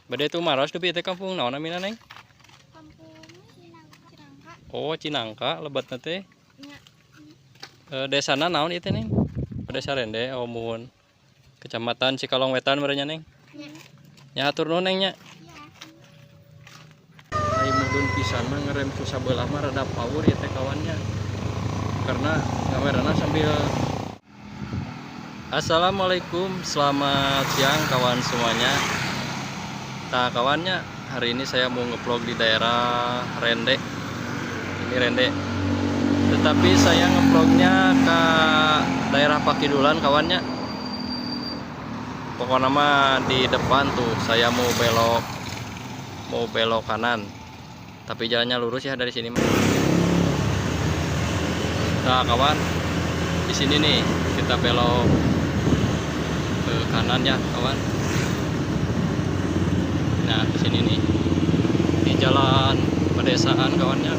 Bade tumaros dupi teh kampung naon namina, Neng? Kampung Cinangka. Oh, Cinangka lebetna teh. Nya. Desana naon ieu teh, Neng? Oh, Desa Rende. Oh, muhun. Kecamatan Cikalong Wetan meureun nya, Neng. Nya. Nya, hatur nuhun, Neng, nya. Iya. Ai mudun pisan mah ngerem ku sabelah mah rada power ya teh kawannya. Karena kamerana sambil. Assalamualaikum, selamat siang kawan semuanya. Nah kawannya, hari ini saya mau ngevlog di daerah Rende. Ini Rende. Tetapi saya ngevlognya ke daerah Pakidulan kawannya. Pokoknya mah di depan tuh saya mau belok kanan. Tapi jalannya lurus ya dari sini. Nah kawan, di sini nih kita belok ke kanan ya kawan. Nah, di sini nih di jalan pedesaan kawannya.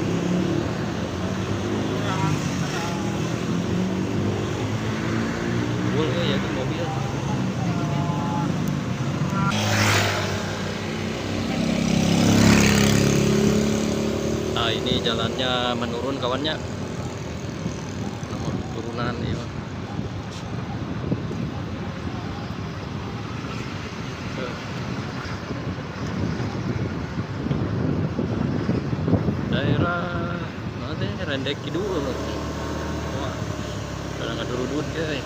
Boleh ya itu mobil. Nah, ini jalannya menurun kawannya. Nomor turunan ya. Tuh. Daerah mana teh, Rende Kidul. Wah, pada ngadurudut guys.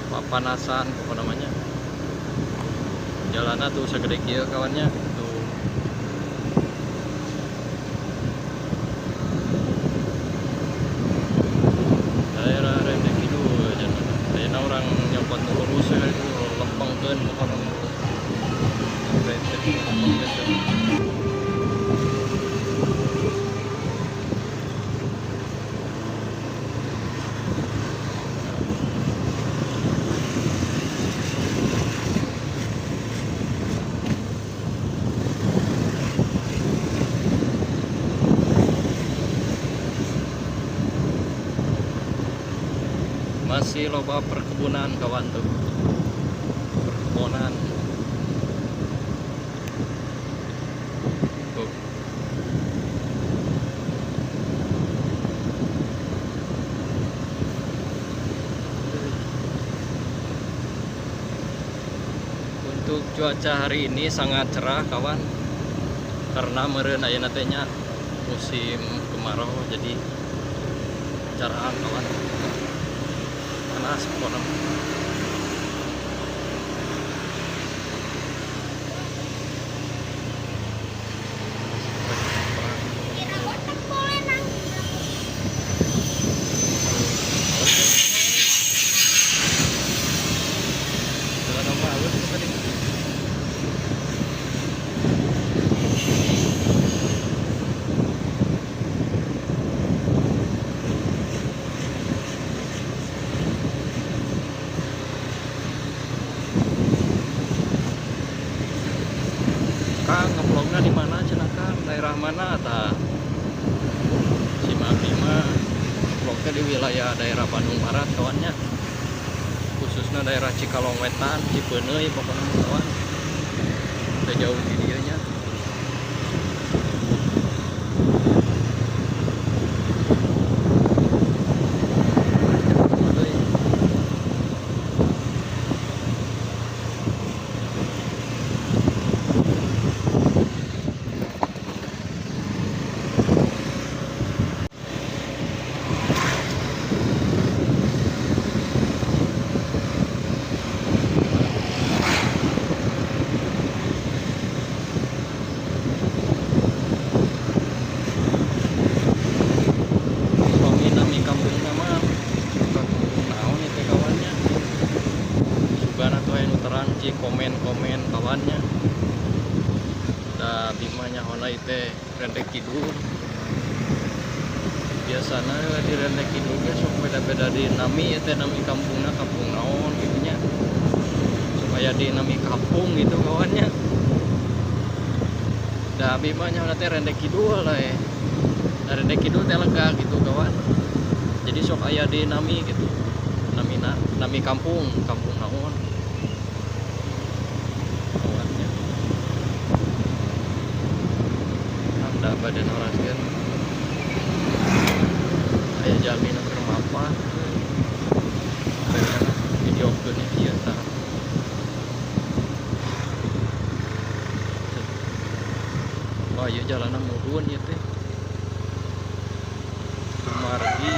Papanasan pokok namanya. Jalannya tuh segede kieu kawannya tuh. Daerah Rende Kidul jalan. Ayeuna urang nyokot nu lurus ya itu lempengkeun pokokna. Rende lempengkeun tuh. Masih loba perkebunan kawan tuh, perkebunan tuh. Untuk cuaca hari ini sangat cerah kawan, karena meureun ayeuna teh nya musim kemarau, jadi cerah kawan. Panas pokoknya. Kira botak boleh nang. Jalan apa halus tuh tadi? Kang, ngevlognya di mana cenah Kang? Daerah mana tah? Si Mami mah ngevlognya di wilayah daerah Bandung Barat kawannya. Khususnya daerah Cikalong Wetan, Cipeuneuy pokoknya mah kawan. Udah jauh di dieu nya. Suami nami kampung nama kampung naon itu kawannya. Sugan atuh aya nu terang ci komen-komen kawannya. Da Bima nyahona ieu teh Rende Kidul. Biasana di Rende Kidul ge sok beda-beda di nami ieu teh, nami kampungna kampung naon gitu nya. Supaya di nami kampung gitu kawannya. Da Bima nyahona teh Rende Kidul lah eh. Da Rende Kidul teh lega gitu kawan. Jadi sok aya di nami gitu. Namina nami kampung, kampung naon. Bade naroskeun. Aya jalmi nu keur mapah euy. Videokeun ieu tah. Wah, ieu jalanna mudun ieu teh. Kumargi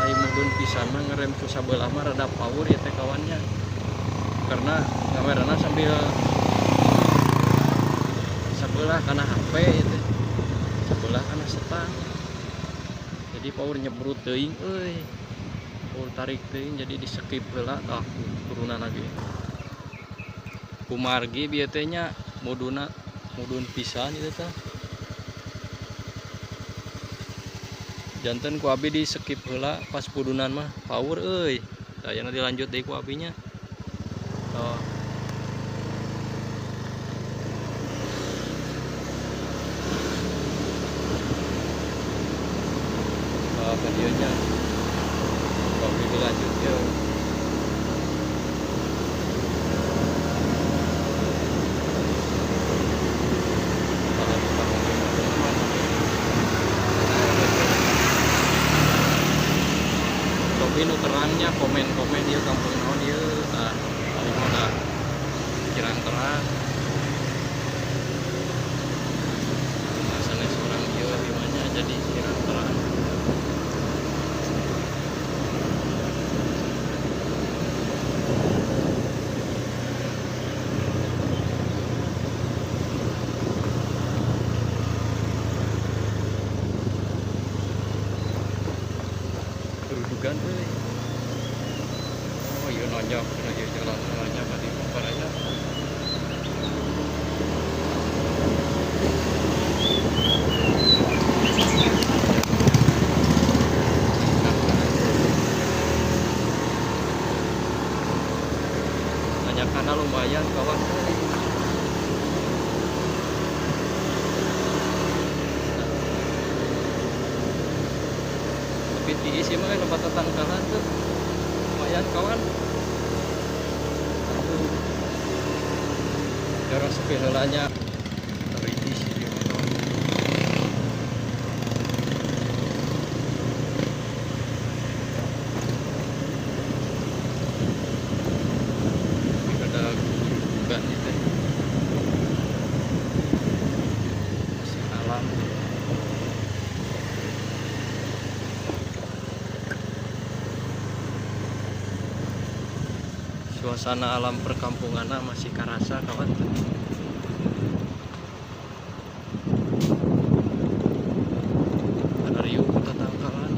ai mudun pisan mah ngerem ku sabelah mah rada power ieu teh kawannya. Karena kamerana sambil sebelah kana HP ieu teh. Sebelah kana setang. Jadi power nyebrut teuing euy. Power tarik teuing jadi di skip heula tah turunan lagi. Kumargi bieu teh nya muduna mudun pisan ieu teh. Janten ku abi di skip heula pas pudunan mah power euy. Tah ayeuna dilanjut deui ku abinya. Tuh. Oh, videonya. Ku abi dilanjut yeuh. Tapi nu terangnya komen-komen dia kampung naon ieu tah paling mah kirang terang. Sanes urang ieu gimana jadi kirang terang. Kerudukan euy. Oh iya nanjak, kena ieu jalan nanjak ka dieu paraya. Nanjakana lumayan kawan. Tapi tiis ieu mah loba tatangkalan tuh. Lumayan kawan. Aduh. Jarak sepi heula nya. Teritis ieu mah kawan. Tapi kada gurudugan ieu teh. Masih alam. Suasana alam perkampunganna masih karasa kawan. Ada riuh tatangkalan.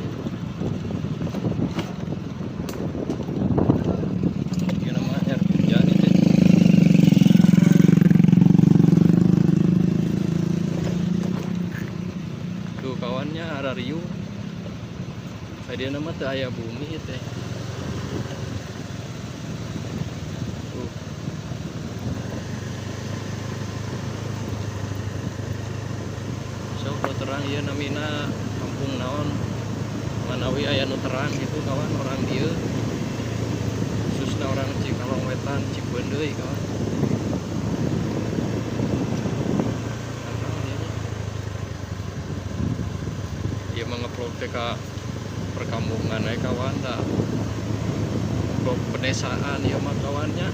Ieu nama air hujan itu. Tuh kawannya ada riuh. Tadi nama teu aya bumi teh. Sok nu terang ieu namina kampung naon manawi aya nu terang gitu kawan orang dieu khususna orang Cikalong Wetan Cipeundeuy kawan. Ieu mah ngevlog teh ka perkampungan we kawan da. Vlog pedesaan ieu mah kawannya.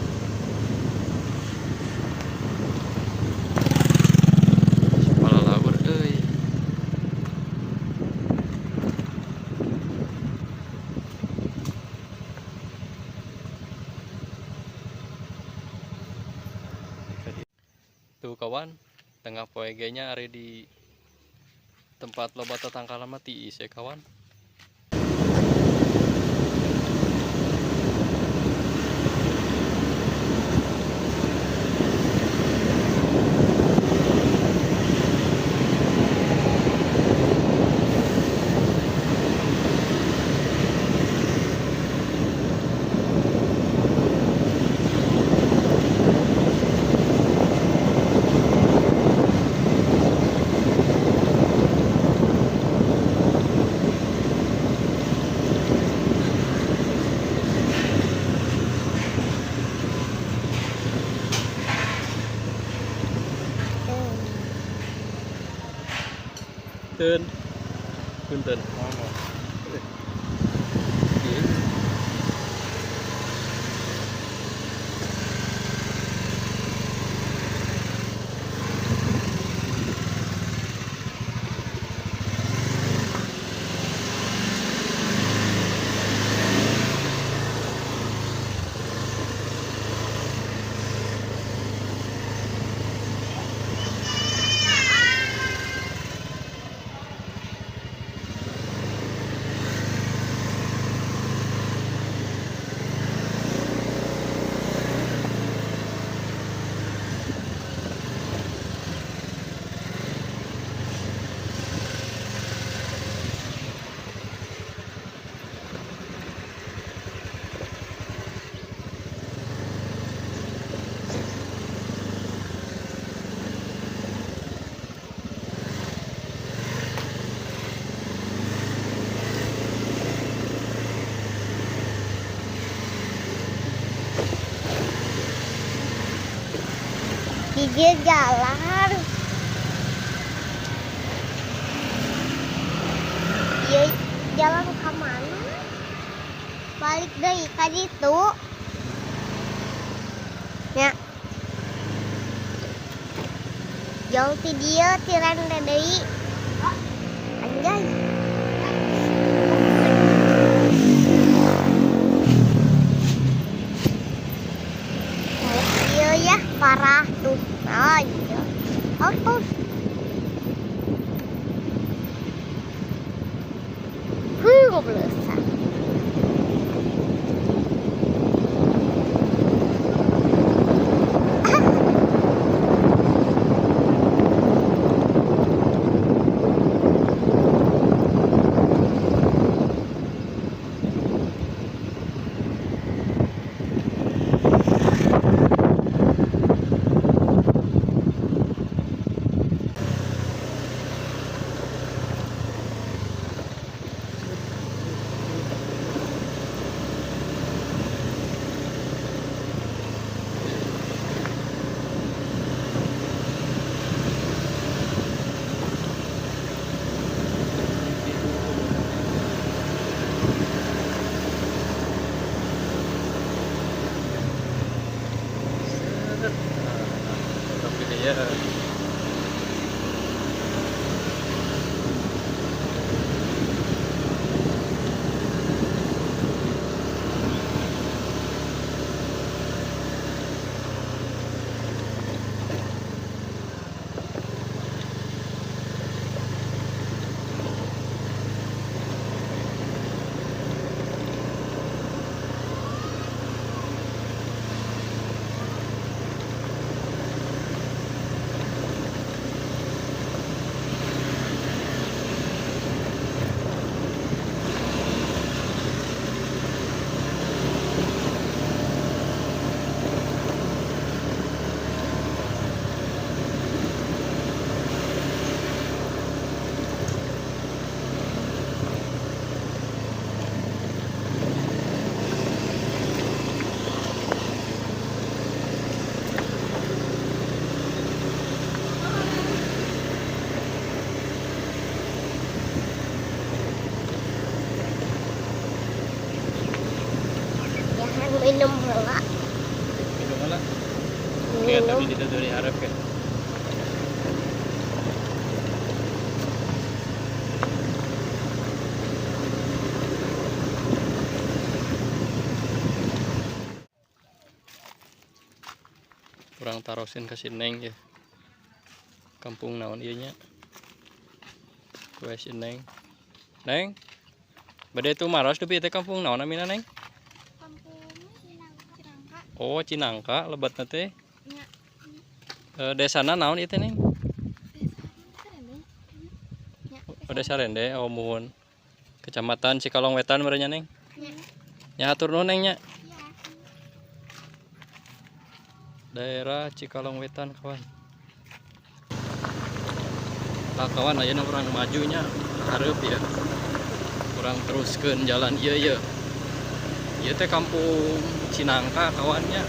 Tuh kawan, tengah poe ge nya ari di tempat loba tatangkalan mah tiis ya kawan. Punten. Punten. Ieu. Gigit jalan. Iya, jalan ke mana? Balik deh ka ditu. Nya. Jauh ti dieu ti rende deui. Anjay. Iya ya, parah tuh. Anjay. Autos. Huh, goblok. Set. Nah, tapi dia Jangan minum heula. minum lah. Kayak Minum. tapi itu dari Arab kan. Kurang tarosin ke si Neng ya. Kampung naon ieu nya. Kue si Neng. Neng. Bade itu maros dupi teh kampung naon namina Neng? Kampung Cinangka. Oh, Cinangka lebatna teh. Nya. Desana naon ieu teh Neng? Desa Rende. Nya. Oh, Desa Rende, oh muhun. Kecamatan Cikalong Wetan merenya Neng. Nya. Nya hatur nuhun Neng nya. Iya. Daerah Cikalong Wetan kawan. Tah kawan ayeuna urang majunya hareup ya. Urang teruskeun jalan ieu ye. Ieu teh kampung Cinangka kawannya.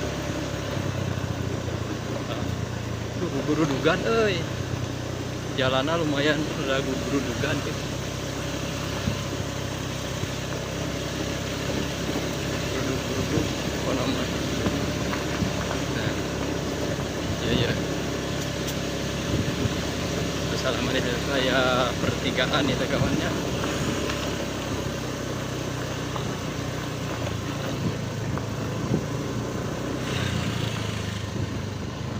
Duh, gurudugan euy. Jalannya lumayan ragu gerudugan gitu. Geruduk-geruduk pokona mah. Nah, iya iya. Assalamualaikum, saya pertigaan itu kawannya.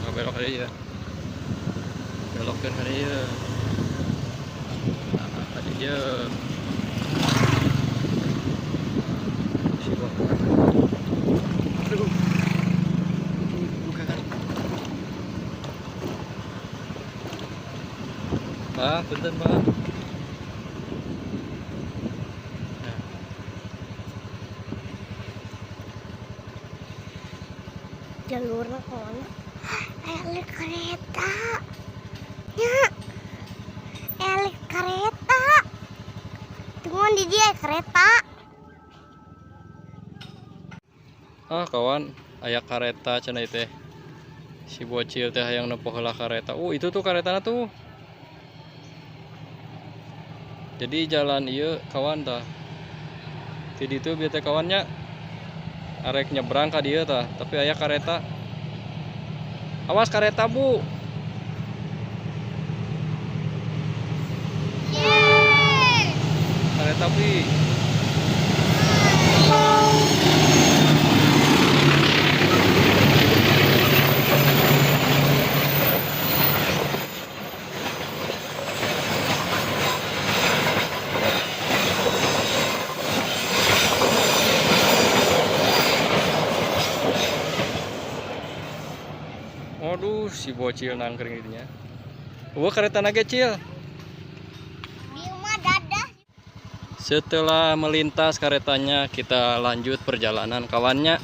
Nah, belok aja ya. Belokkan kali ya. Nah, tadi dia. Si bang. Aduh. Buka kan. Pak, punten Pak. Nah. Jalurnya kemana? Elek kereta. Ya. Elek kereta. Tungguan di dia kereta. Ah kawan, aya kareta cenah teh. Si bocil teh hayang nempo heula kareta. Itu tuh karetana tuh. Jadi jalan ieu kawan tah. Ti ditu bieu teh kawannya arek nyebrang ka dieu tah, tapi aya kareta. Awas kareta, Bu. Yeay. Kareta pi. Aduh, si bocil nangkring itunya. Wah, kereta naga kecil. Setelah melintas keretanya, kita lanjut perjalanan kawannya.